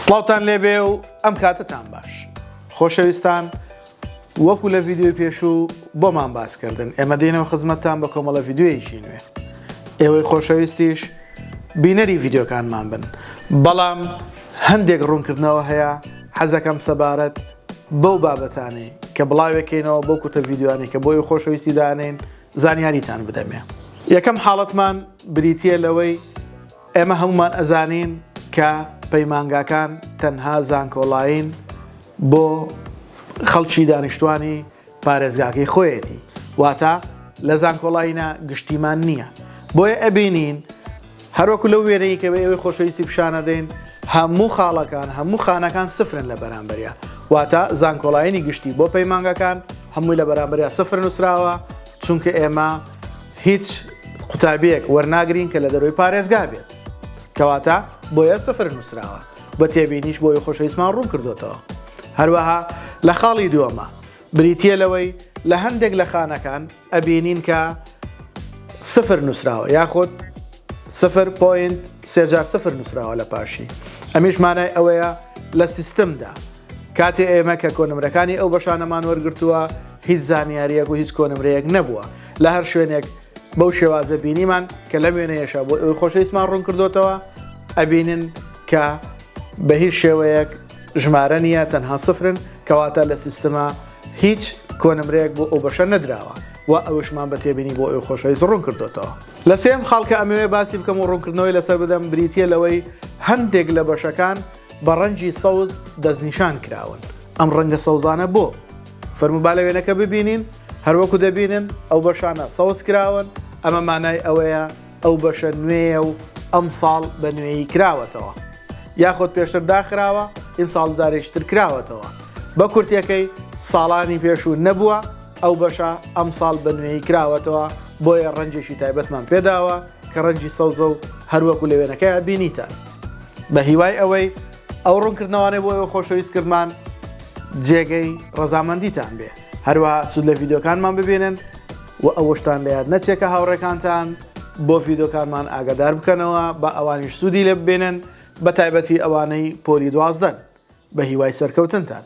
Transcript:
سڵاوتان لێبێ و ئەم کاتەتان باش خۆشەویستان وەکو لە ڤیدیۆی پێشوو بۆمان باس کردن ئێمە دێنەوە خزمەتتان بە کۆمەڵە ڤیدیۆیەکی نوێ ئێوەی خۆشەویستیش بینەری ڤیدیۆکانمان بن بەڵام هەندێک ڕوونکردنەوە هەیە حەزەکەم سەبارەت بەو بابەتانەی کە بڵاوێکەینەوە بۆ کورتە ڤیدیۆیانەی کە بۆ ئێوەی خۆشەویستی دانێین زانیاریتان بدەمێ یەکەم حاڵەتمان بریتییە لەوەی ئێمە هەموومان ئەزانین کە پەیمانگاکان تەنها زانکۆڵاین بۆ خەڵکی دانیشتوانی پارێزگاکەی خۆیەتی واتە لە زانکۆڵاینە گشتیمان نییە بۆیە ئەبینین هەروەکو لەو وێنەی کە بە ئێوەی خۆشەویستی پیشانەدەین هەموو خاڵەکان هەموو خانەکان سفرن لە بەرامبەریا واتە زانکۆڵاینی گشتی بۆ پەیمانگەکان هەمووی لە بەرامبەریا سفر نووسراوە چونکە ئێمە هیچ قوتابیەک وەرناگرین کە لە دەرەوەی پارێزگا بێت کەواتە بۆیە سفر نووسراوە بە تێبینیش بۆی خۆشەویستمان ڕوون کردوێتەوە هەروەها لە خاڵی دووەمە بریتە لەوەی لە هەندێک لە خانەکان ئەبینین کە سفر نووسراوە یاخود سفر point سێجار سفر نووسراوە لە پاشی ئەمیش مانای ئەوەیە لە سیستمدا کاتێ ئێمە کە کۆنمرەکانی ئەو بەشانەمان وەرگرتووە هیچ زانیاریەک و هیچ کۆنمرەیەک نەبووە لە هەر شوێنێک بەو شێوازە بینیمان کە لەم وێنەیەشە بۆ ئەوی خۆشەویستمان ڕوون کردوتەوە ئەبینن کە بە هیچ شێوەیەک ژمارە نییە تەنها سفرن کەواتە لە سیستمە هیچ کۆنمرەیەک بۆ ئەو بەشە نەدراوە و ئەوشمان بە تێبینی بۆ ئەوی خۆشەویست ڕوون کردوتەوە لە سێم خاڵ کە ئەمەوێ باسی بکەم و ڕوونکردنەوەی لەسەر بدەم بریتە لەوەی هەندێک لە بەشەکان بە ڕەنگی سەوز دەستنیشان کراون. ئەم ڕەنگە سەوزانە بۆ؟ فەرموو با لە وێنەکە ببینین، هەروەکو دەبینن ئەو بەشانە سەوز کراون، ئەمە مانای ئەوەیە ئەو بەشە نوێیە و ئەمساڵ بە نوێیی کراوەتەوە. یاخود پێشتر داخراوە، ئیمساڵ جارێکی تر کراوەتەوە. بە کورتیەکەی ساڵانی پێشوو نەبووە، ئەو بەشە ئەمساڵ بە نوێیی کراوەتەوە، بۆیە ڕەنگێکی تایبەتمان پێداوە کە ڕەنگی سەوزە و هەروەکو لە وێنەکەیا بینیتان. بە هیوای ئەوەی ئەو ڕوونکردنەوانەی بۆ ئێوە خۆشەویست کردمان جێگەی ڕەزامەندیتان بێ هەروەها سوود لە ڤیدیۆکانمان ببینن و ئەوەشتان لە یاد نەچێ کە هاوڕێکانتان بۆ ڤیدیۆکانمان ئاگادار بکەنەوە بە ئەوانیش سوودی لێ ببینن بە تایبەتی ئەوانەی پۆلی دوازدەن بە هیوای سەرکەوتنتان.